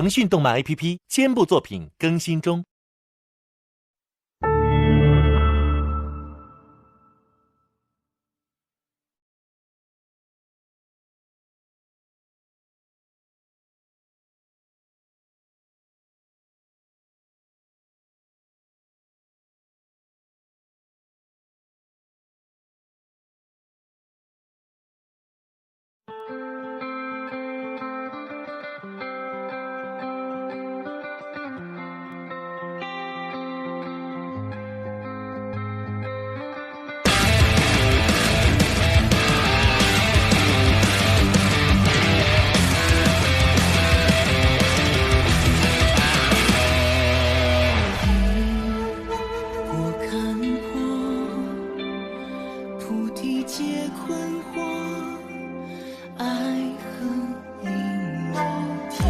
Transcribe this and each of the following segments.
腾讯动漫 APP 千部作品更新中。我看破菩提皆困惑，爱恨因我天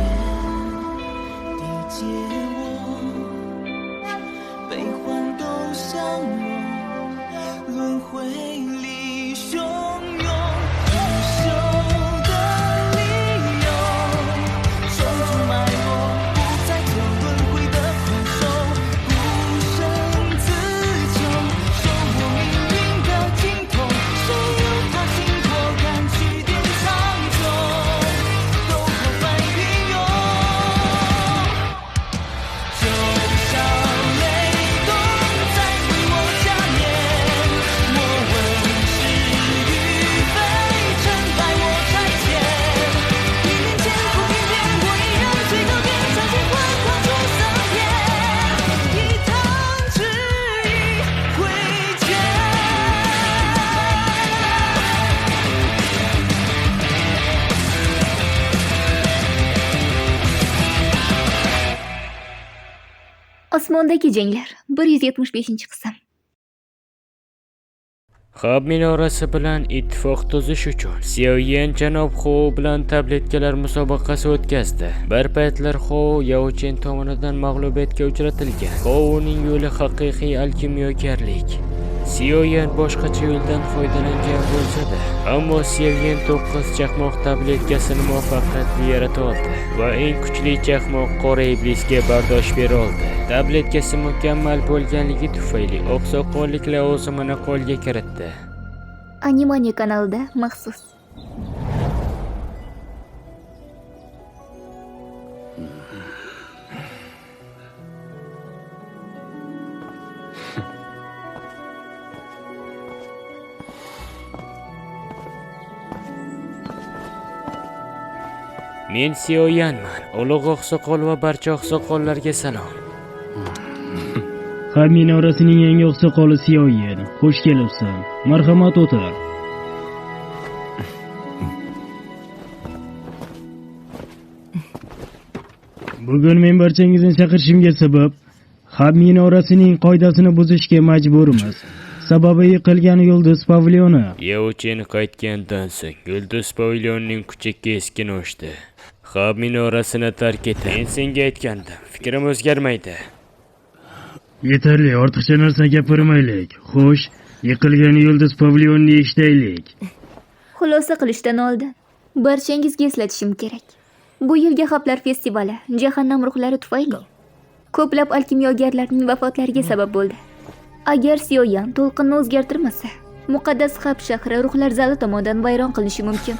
地皆我，悲欢都相融，轮回里汹涌，不朽的理由，守住脉络，不再做轮回的困兽，孤身自救，手握命运的尽头，谁又怕星火敢去点苍穹，斗破翻云涌，就像雷公在为我加冕，莫问是与非，成败我差遣。一念间不变变，我依然最高点，仗剑幻化出桑田，一汤匙一挥剑。 Osmondagi janglar 175-qism. Xab minorasi bilan ittifoq tuzish uchun Xiaoyan janob Xo bilan tabletkalar musobaqasi o'tkazdi. Bir paytlar Xo Yao Chen tomonidan mag'lubiyatga uchratilgan. Xoning yo'li haqiqiy alkimyogarlik. Xiaoyan boshqacha yo'ldan foydalangan bo'lsa-da, ammo Xiaoyan 9 chaqmoq tabletkasini muvaffaqiyatli yarata oldi va eng kuchli chaqmoq qora iblisga bardosh bera oldi. Tabletkasi mukammal bo'lganligi tufayli oqsoqollik lavozimini qo'lga kiritdi. Animania kanalida maxsus. Men Xiaoyanman. Ulug' oqsoqol va barcha oqsoqollarga salom. Ha minorasining yangi oqsoqoli Siyoyin. Xush kelibsan. Marhamat o'tir. Bugun men barchangizni chaqirishimga sabab Hab minorasining qoidasini buzishga majburmiz. Sababi yiqilgan yulduz pavilyoni. Yao Chen qaytgandan so'ng Yulduz pavilyonining kuchi keskin oshdi. Xab minorasini tark etdi. Men senga aytgandim, fikrim o'zgarmaydi. Yetarli, ortiqcha narsa gapirmaylik. Xo'sh, yiqilgan yulduz pavilyonini eshitaylik. Xulosa qilishdan oldin barchangizga eslatishim kerak. Bu yilgi Xablar festivali jahannam ruhlari tufayli ko'plab alkimyogarlarning vafotlariga sabab bo'ldi. Agar Siyoyan to'lqinni o'zgartirmasa, muqaddas Xab shahri ruhlar zali tomonidan vayron qilinishi mumkin.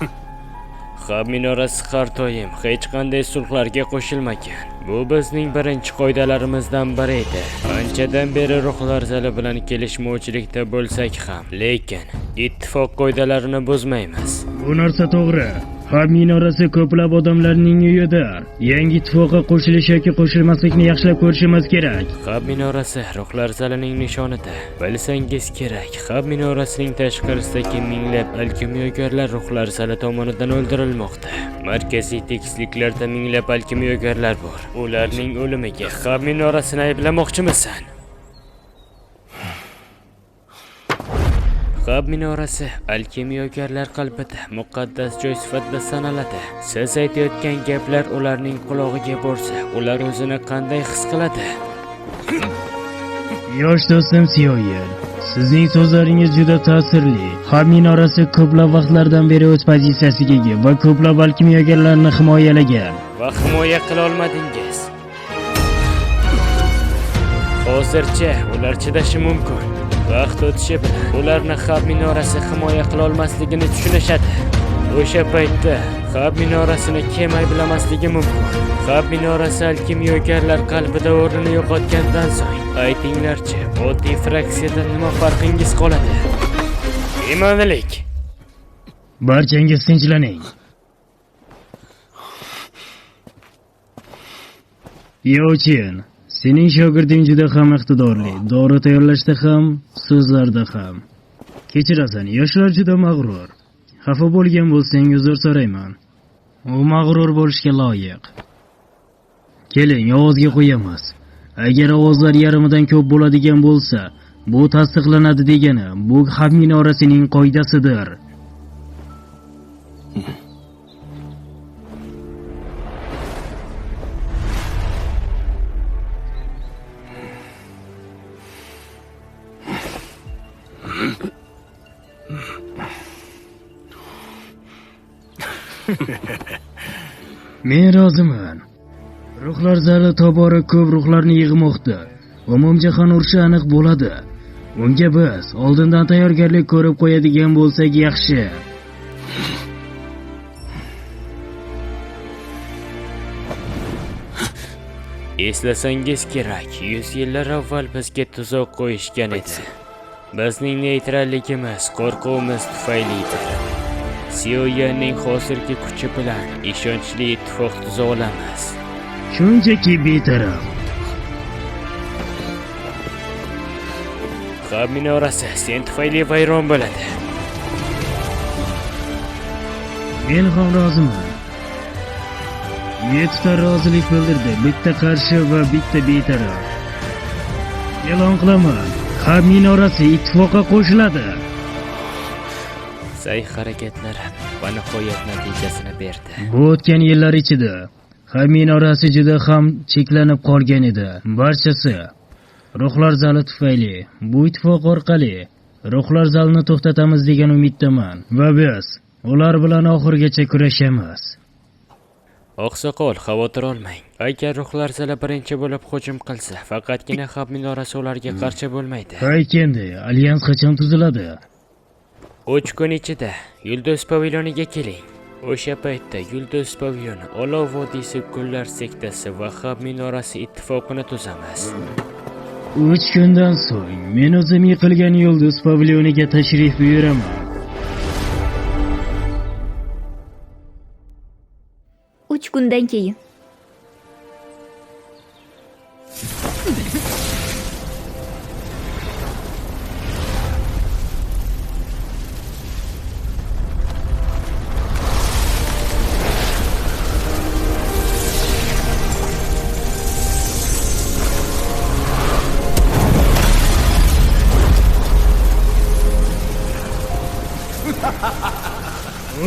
Xab minorasi har doim hech qanday sulhlarga qo'shilmagan. Bu bizning birinchi qoidalarimizdan biri edi. Anchadan beri ruhlar zali bilan kelishmovchilikda bo'lsak ham, lekin ittifoq qoidalarini buzmaymiz. Bu narsa to'g'ri. Hab minorasi ko'plab odamlarning uyidir. Yangi ittifoqqa qo'shilish yoki qo'shilmaslikni yaxshilab ko'rishimiz kerak. Xab minorasi ruhlar zalining nishonidir. Bilsangiz kerak, Xab minorasining tashqarisidagi minglab alkimyogarlar ruhlar zali tomonidan o'ldirilmoqda. Markaziy tekisliklarda minglab alkimyogarlar bor. Ularning o'limiga Xab minorasini ayblamoqchimisan? Xab minorasi alkimyogarlar qalbida muqaddas joy sifatida sanaladi. Siz aytayotgan gaplar ularning qulog'iga borsa, ular o'zini qanday his qiladi? Yosh do'stim Siyoyin, sizning so'zlaringiz juda ta'sirli. Xab minorasi ko'plab vaqtlardan beri o'z pozitsiyasiga ega va ko'plab alkimyogarlarni himoyalagan. Va himoya qila olmadingiz. Hozircha ular chidashi mumkin. Vaqt o'tishi bilan ularni Xab minorasi himoya qila olmasligini tushunishadi. O'sha paytda Xab minorasini kim ayblamasligi mumkin. Xab minorasi alkimyogarlar qalbida o'rnini yo'qotgandan so'ng, aytinglarchi, oddiy fraksiyadan nima farqingiz qoladi? Imonlilik. Barchangiz tinchlaning. Yovchin, sening shogirding juda ham iqtidorli, dori tayyorlashda ham, so'zlarda ham. Kechirasan, yoshlar juda mag'rur. Xafa bo'lgan bo'lsang, uzr so'rayman. U mag'rur bo'lishga loyiq. Keling, ovozga qo'yamiz. Agar ovozlar yarmidan ko'p bo'ladigan bo'lsa, bu tasdiqlanadi degani, bu Xab minorasining qoidasidir. Men roziman. Ruhlar zali tobora ko'p ruhlarni yig'moqda. Umumjahon urushi aniq bo'ladi. Unga biz oldindan tayyorgarlik ko'rib qo'yadigan bo'lsak yaxshi. Eslasangiz kerak, 100 yillar avval bizga tuzoq qo'yishgan edi. Bizning neytralligimiz qo'rquvimiz tufaylidir. Sioyanning hozirgi kuchi bilan ishonchli ittifoq tuza olamiz. Shunchaki betaraf. Xab minorasi sen tufayli vayron bo'ladi. Men ham roziman. 7 ta rozilik bildirdi, bitta qarshi va bitta betaraf. E'lon qilaman, Xab minorasi ittifoqqa qo'shiladi. Sa'y harakatlari va nihoyat natijasini berdi. Bu o'tgan yillar ichida Xab minorasi juda ham cheklanib qolgan edi. Barchasi ruhlar zali tufayli bu ittifoq orqali ruhlar zalini to'xtatamiz degan umiddaman va biz ular bilan oxirigacha kurashamiz. Oqsoqol, xavotir olmang. Agar ruhlar zali birinchi bo'lib hujum qilsa, faqatgina Xab minorasi ularga qarshi bo'lmaydi. Haykendi, alyans qachon tuziladi? 3 kun ichida Yulduz pavilyoniga keling. O'sha paytda Yulduz pavilyoni, Olov vodiysi gullar sektasi va Xab minorasi ittifoqini tuzamiz. 3 kundan so'ng men o'zim yiqilgan Yulduz pavilyoniga tashrif buyuraman. 3 kundan keyin.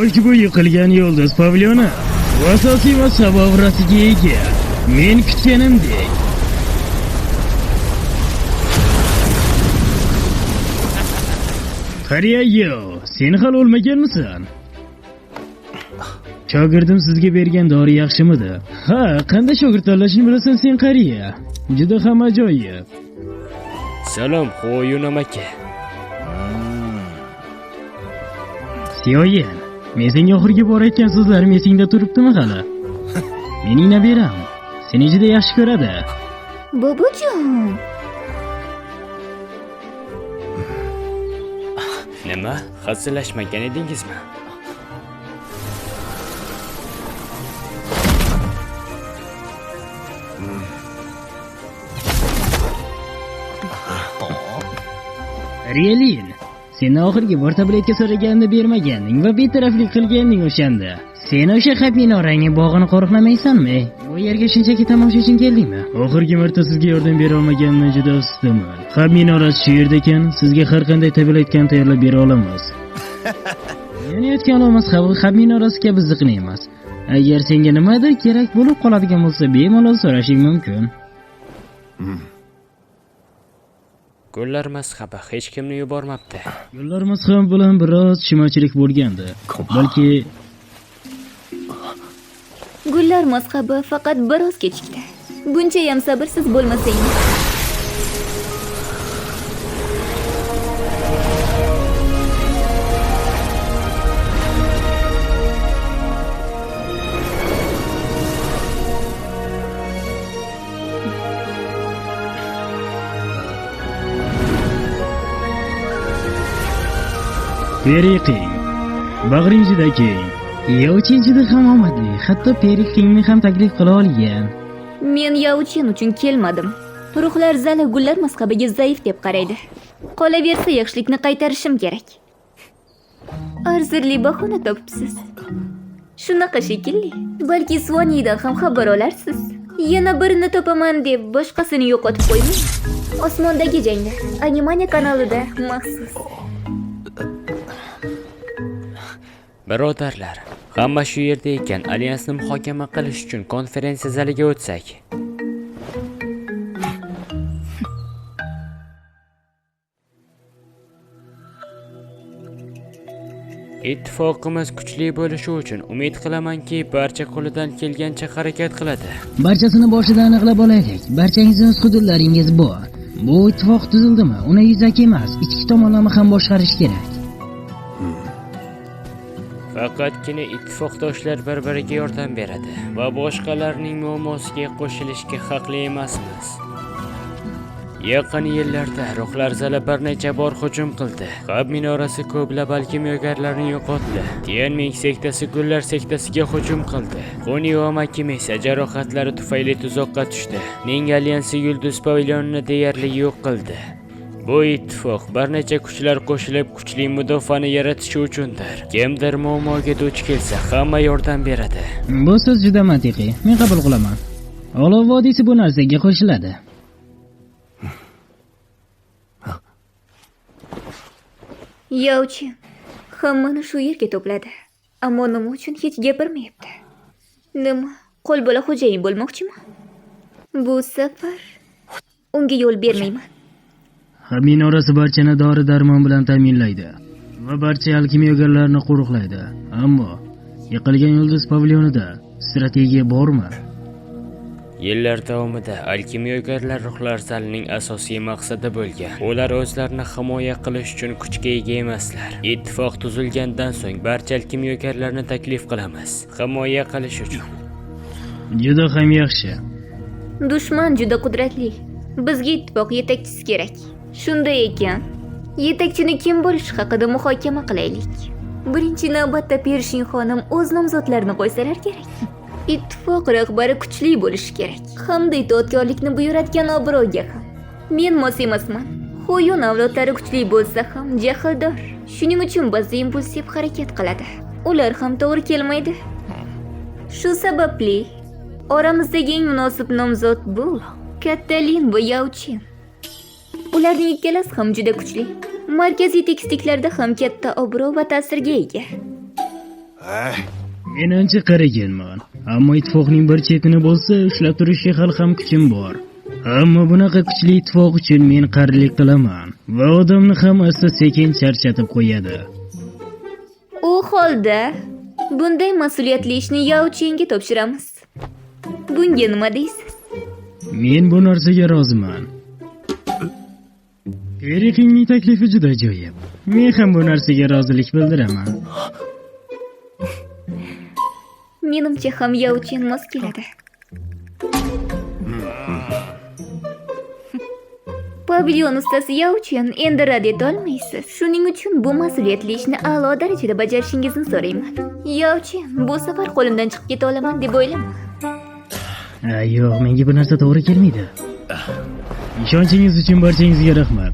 Ushbu yiqilgan Yulduz pavilyoni asosiy va sabovrasiga ega. Men kutganimdek. Qariyayo, sen hali o'lmaganmisan? Shogirdim sizga bergan dori yaxshimidi? Ha, qanday shogird tanlashni bilasan sen qariya? Juda ham ajoyib. Salom, Xoyunam aka. Siyoyin, men senga oxirgi bor aytgan so'zlarim esingda turibdimi hali? Mening nabiram seni juda yaxshi ko'radi. Bobojon. Nima? Hazillashmagan edingizmi? Relin, seni oxirgi bor tabletka so'raganimda bermaganding va betaraflik qilganding o'shanda. Sen o'sha Xab minorangning bog'ini qo'riqlamaysanmi? Bu yerga shunchaki tomosha uchun keldingmi? Oxirgi marta sizga yordam bera olmaganimdan juda afsusdaman. Xab minorasi shu yerda ekan, sizga har qanday tabletkani tayyorlab bera olamiz. Yonayotgan olmos Xab minorasi kabi ziqna emas. Agar senga nimadir kerak bo'lib qoladigan bo'lsa, bemalol so'rashing mumkin. Gullar mazhabi hech kimni yubormabdi. Gullar mazhabi bilan biroz tushunmovchilik bo'lgandi. Balki Gullar Gullar mazhabi faqat biroz kechikdi. Bunchayam sabrsiz bo'lmasangiz. Peri Qing. Bag'ring juda keng. Yao Chen juda ham omadli, hatto Peri Qingni ham taklif qila olgan. Men Yao Chen uchun kelmadim. Ruhlar zali gullar mazhabiga zaif deb qaraydi. Qolaversa yaxshilikni qaytarishim kerak. Arzirli bahona topibsiz. Shunaqa shekilli. Balki Suanidan ham xabar olarsiz. Yana birini topaman deb boshqasini yo'qotib qo'ymang. Osmondagi janglar Animania kanalida maxsus. Birodarlar, hamma shu yerda ekan, alyansni muhokama qilish uchun konferensiya zaliga o'tsak. Ittifoqimiz kuchli bo'lishi uchun umid qilamanki, barcha qo'lidan kelgancha harakat qiladi. Barchasini boshida aniqlab olaylik. Barchangizni o'z hududlaringiz bor. Bu ittifoq tuzildimi? Uni yuzaki emas, ichki tomonlama ham boshqarish kerak. Faqatgina ittifoqdoshlar bir-biriga yordam beradi va boshqalarning muammosiga qo'shilishga haqli emasmiz. Yaqin yillarda ruhlar zali bir necha bor hujum qildi. G'arb minorasi ko'plab alkimyogarlarni yo'qotdi. Tianming sektasi gullar sektasiga hujum qildi. Xuniyo Makim esa jarohatlari tufayli tuzoqqa tushdi. Ning alyansi yulduz pavilyonini deyarli yo'q qildi. Bu ittifoq bir necha kuchlar qo'shilib kuchli mudofaani yaratishi uchundir. Kimdir muammoga duch kelsa, hamma yordam beradi. Bu so'z juda mantiqiy. Men qabul qilaman. Olov vodiysi bu narsaga qo'shiladi. Yao Chen hammani shu yerga to'pladi. Ammo nima uchun hech gapirmayapti? Nima, qo'lbola xo'jayin bo'lmoqchimi? Bu safar unga yo'l bermayman. Minorasi barchani dori-darmon bilan ta'minlaydi va barcha alkimyogarlarni qo'riqlaydi. Ammo yiqilgan yulduz pavilyonida strategiya bormi? Yillar davomida alkimyogarlar ruhlar zalining asosiy maqsadi bo'lgan. Ular o'zlarini himoya qilish uchun kuchga ega emaslar. Ittifoq tuzilgandan so'ng barcha alkimyogarlarni taklif qilamiz himoya qilish uchun. Juda ham yaxshi. Dushman juda qudratli. Bizga ittifoq yetakchisi kerak. Shunday ekan, yetakchini kim bo'lishi haqida muhokama qilaylik. Birinchi navbatda Pershin xonim o'z nomzodlarini qo'ysalar kerak. Ittifoq rahbari kuchli bo'lishi kerak. Hamda itoatkorlikni buyuratgan obro'ga ham. Men mos emasman. Xo'yun avlodlari kuchli bo'lsa ham jahldor. Shuning uchun ba'zi impulsiv harakat qiladi. Ular ham to'g'ri kelmaydi. Shu sababli oramizdagi eng munosib nomzod bu Katalin va Yao Chen. Ularning ikkalasi ham juda kuchli. Markaziy tekisliklarda ham katta obro' va ta'sirga ega. Men ancha qariganman, ammo ittifoqning bir chetini bo'lsa ushlab turishga hali ham kuchim bor. Ammo bunaqa kuchli ittifoq uchun men qarilik qilaman va odamni ham asta-sekin charchatib qo'yadi. U holda bunday mas'uliyatli ishni Yao Chenga topshiramiz. Bunga nima deysiz? Men bu narsaga roziman. Erikingning taklifi juda ajoyib. Men ham bu narsaga rozilik bildiraman. Menimcha ham Yao Chen mos keladi. Pavilyon ustasi Yao Chen, endi rad eta olmaysiz. Shuning uchun bu mas'uliyatli ishni a'lo darajada bajarishingizni so'rayman. Yao Chen, bu safar qo'limdan chiqib keta olaman deb o'ylama. Yo'q, menga bu narsa to'g'ri kelmaydi. Ishonchingiz uchun barchangizga rahmat.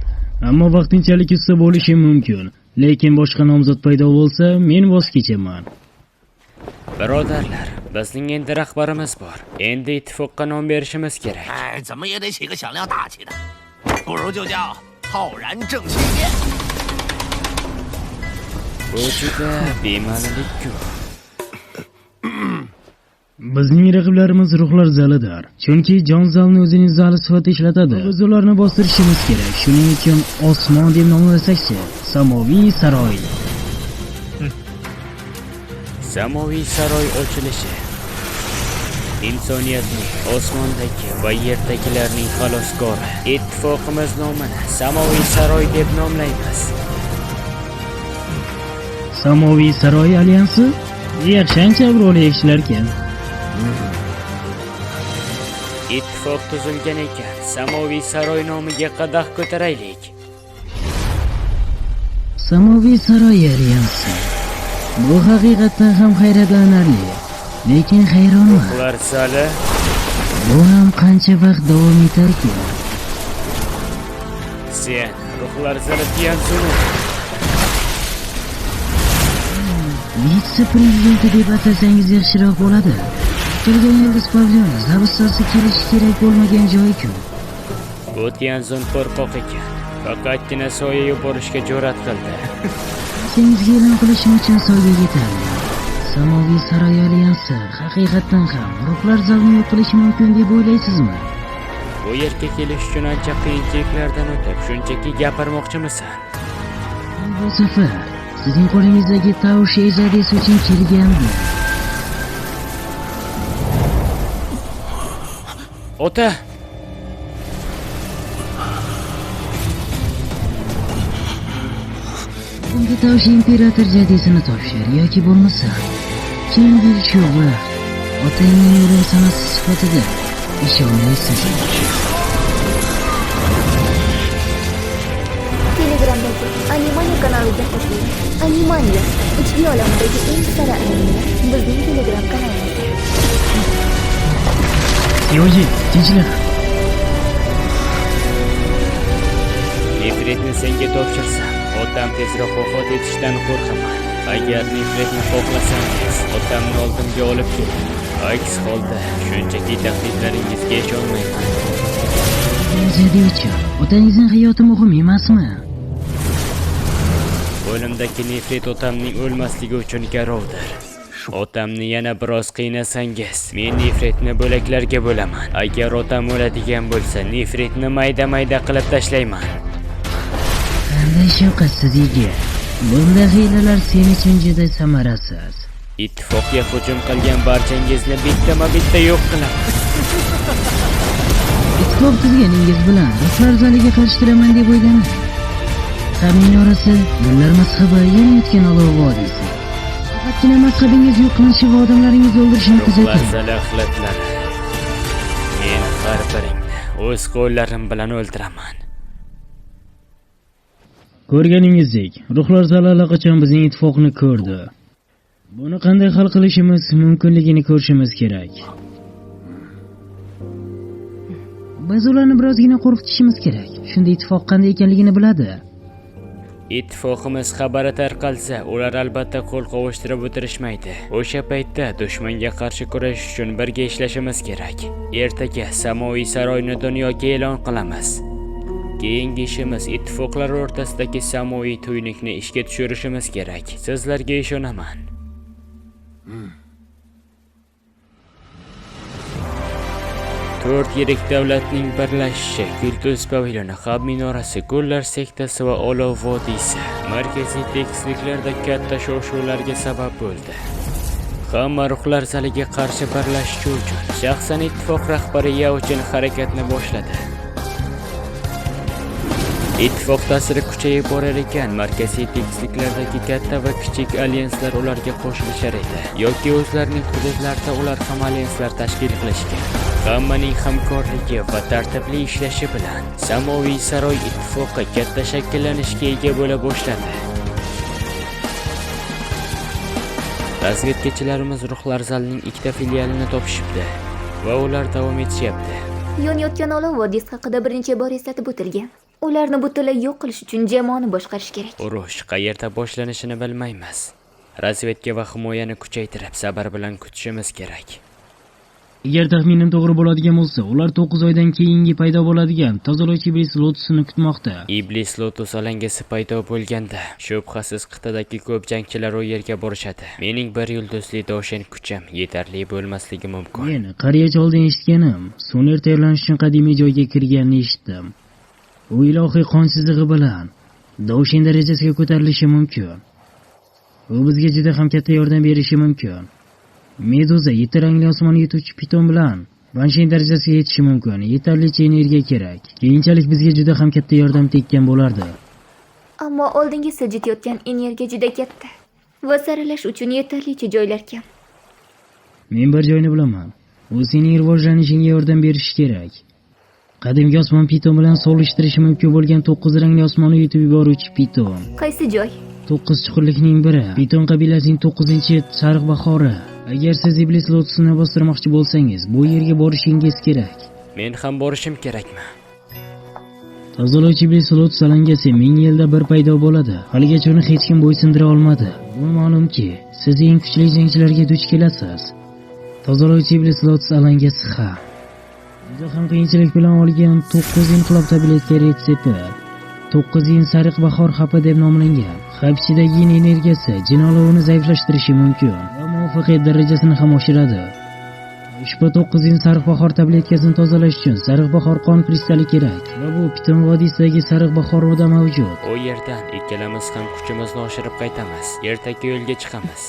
Ammo vaqtinchalik usta bo'lishim mumkin. Lekin boshqa nomzod paydo bo'lsa, men voz kechaman. Birodarlar, bizning endi rahbarimiz bor. Endi ittifoqqa nom berishimiz kerak. 哎，怎么也得起个响亮大气的，不如就叫浩然正气殿。 Bu juda bema'nilik-ku. Bizning raqiblarimiz ruhlar zalidir. Chunki jon zalni o'zining zali sifatida ishlatadi. Biz ularni bostirishimiz kerak. Shuning uchun osmon deb nomlasakchi, samoviy saroy. Samoviy saroy ochilishi. Insoniyatning, osmondagi va yerdagilarning xaloskori. Ittifoqimiz nomini Samoviy saroy deb nomlaymiz. Samoviy saroy alyansi? Yaxshi, ancha obro'li eshilarkan. Ittifoq tuzilgan ekan, Samoviy saroy nomiga qadah ko'taraylik. Samoviy saroy alyansi. Bu haqiqatdan ham hayratlanarli. Lekin hayronman. Ruhlar zali. Bu ham qancha vaqt davom etarkin? Sen ruhlar zali Tianzuni. Vitse-prezidenti deb atasangiz yaxshiroq bo'ladi. Turgan yulduz pavilyoni zavistasi kelishi kerak bo'lmagan joy-ku. Bu Tianzun qo'rqoq ekan. Faqatgina soya yuborishga jur'at qildi. Sengizga e'lon qilishim uchun soya yetarli. Samoviy saroy alyansi haqiqatdan ham ruhlar zalini yo'q qilishi mumkin deb o'ylaysizmi? Bu yerga kelish uchun ancha qiyinchiliklardan o'tib, shunchaki gapirmoqchimisan? Bu safar sizning qo'lingizdagi Tao Shehzodasi uchun kelgandim. Ota! Unga Tao imperator jadisini topshir yoki bo'lmasa, kim bil shu vaqt otangning o'lim sanasi sifatida ishonmaysiz. Telegramdagi Animania kanaliga qo'shiling. Animania 3D olamidagi eng sara animelar bizning Telegram kanalimizda. Yo'yi, tinchlik. Nefritni senga topshirsam, otam tezroq vafot etishdan qo'rqaman. Agar nefritni xohlasangiz, otamni oldimga olib keling. Aks holda shunchaki tahdidlaringizga ishonmayman. Jadi uchun otangizning hayoti muhim emasmi? Qo'limdagi nefrit otamning o'lmasligi uchun garovdir. Otamni yana biroz qiynasangiz, men nefritni bo'laklarga bo'laman. Agar otam o'ladigan bo'lsa, nefritni mayda-mayda qilib tashlayman. Qanday shafqatsiz yigit. Bunday hiylalar sen uchun juda samarasiz. Ittifoqga hujum qilgan barchangizni bittama-bitta yo'q qilaman. Ittifoq tuzganingiz bilan ruhlar zaliga qarshi turaman deb o'ylamang. Qabning orasi, gullar mazhabi, yonayotgan olov vodiysi. Faqatgina mazhabingiz yo'q qilinishi va odamlaringiz o'ldirishini Ruhlar kuzating. zali axlatlari. Men har biringni o'z qo'llarim bilan o'ldiraman. Ko'rganingizdek, ruhlar zali allaqachon bizning ittifoqni ko'rdi. Buni qanday hal qilishimiz mumkinligini ko'rishimiz kerak. Biz ularni birozgina qo'rqitishimiz kerak. Shunda ittifoq qanday ekanligini biladi. Ittifoqimiz xabari tarqalsa, ular albatta qo'l qovushtirib o'tirishmaydi. O'sha paytda dushmanga qarshi kurashish uchun birga ishlashimiz kerak. Ertaga Samoviy saroyni dunyoga e'lon qilamiz. Keyingi ishimiz ittifoqlar o'rtasidagi samoviy tuynukni ishga tushirishimiz kerak. Sizlarga ishonaman. To'rt yirik davlatning birlashishi, Yulduz pavilyoni, Hab minorasi, Gullar sektasi va Olov vodiysi markaziy tekisliklarda katta shov-shuvlarga sabab bo'ldi. Hamma ruhlar zaliga qarshi birlashishi uchun shaxsan ittifoq rahbari Yao Chen harakatni boshladi. Ittifoq ta'siri kuchayib borar ekan, markaziy tekisliklardagi katta va kichik alyanslar ularga qo'shilishar edi yoki o'zlarining hududlarida ular ham alyanslar tashkil qilishgan. Hammaning hamkorligi va tartibli ishlashi bilan Samoviy saroy ittifoqi katta shakllanishga ega bo'la boshladi. Razvedkachilarimiz ruhlar zalining ikkita filialini topishibdi va ular davom etishyapti. Yonayotgan olov vodiysi haqida bir necha bor eslatib o'tilgan. Ularni butunlay yo'q qilish uchun jamoani boshqarish kerak. Urush qayerda boshlanishini bilmaymiz. Razvedka va himoyani kuchaytirib, sabr bilan kutishimiz kerak. Agar taxminim to'g'ri bo'ladigan bo'lsa, ular 9 oydan keyingi paydo bo'ladigan tozalovchi iblis lotusini kutmoqda. Iblis lotus alangasi paydo bo'lganda, shubhasiz qit'adagi ko'p jangchilar u yerga borishadi. Mening bir yulduzli doshen kuchim yetarli bo'lmasligi mumkin. Men qariyacha oldin eshitganim, Suner tayyorlanish uchun qadimiy joyga kirganini eshitdim. U ilohiy qon chizig'i bilan doshen darajasiga ko'tarilishi mumkin. U bizga juda ham katta yordam berishi mumkin. Meduza yetti rangli osmon yutuvchi piton bilan Banshin darajasiga yetishi mumkin. Yetarlicha energiya kerak. Keyinchalik bizga juda ham katta yordam tekkan bo'lardi. Ammo oldinga siljitayotgan energiya juda katta va saralash uchun yetarlicha joylar kam. Men bir joyni bilaman. U sening rivojlanishingga yordam berishi kerak. Qadimgi osmon piton bilan solishtirishi mumkin bo'lgan 9 rangli osmonni yutib yuboruvchi piton. Qaysi joy? 9 chuqurlikning biri. Piton qabilasining 9-sariq bahori. Agar siz iblis lotusini bostirmoqchi bo'lsangiz, bu yerga borishingiz kerak. Men ham borishim kerakmi? Tozalovchi iblis lotus alangasi 1000 yilda bir paydo bo'ladi. Haligacha uni hech kim bo'ysundira olmadi. Bu ma'lumki, siz eng kuchli jangchilarga duch kelasiz. Tozalovchi iblis lotus alangasi ha. Juda ham qiyinchilik bilan olgan 9 inqilob tabletka retsepti. 9 yin sariq bahor xapi deb nomlangan. Xap ichidagi yin energiyasi jin olovini zaiflashtirishi mumkin va muvaffaqiyat darajasini ham oshiradi. Ushbu 9 yin sariq bahor tabletkasini tozalash uchun sariq bahor qon kristali kerak va bu Piton vodiysidagi sariq bahorda mavjud. U yerdan ikkalamiz ham kuchimizni oshirib qaytamiz. Ertaga yo'lga chiqamiz.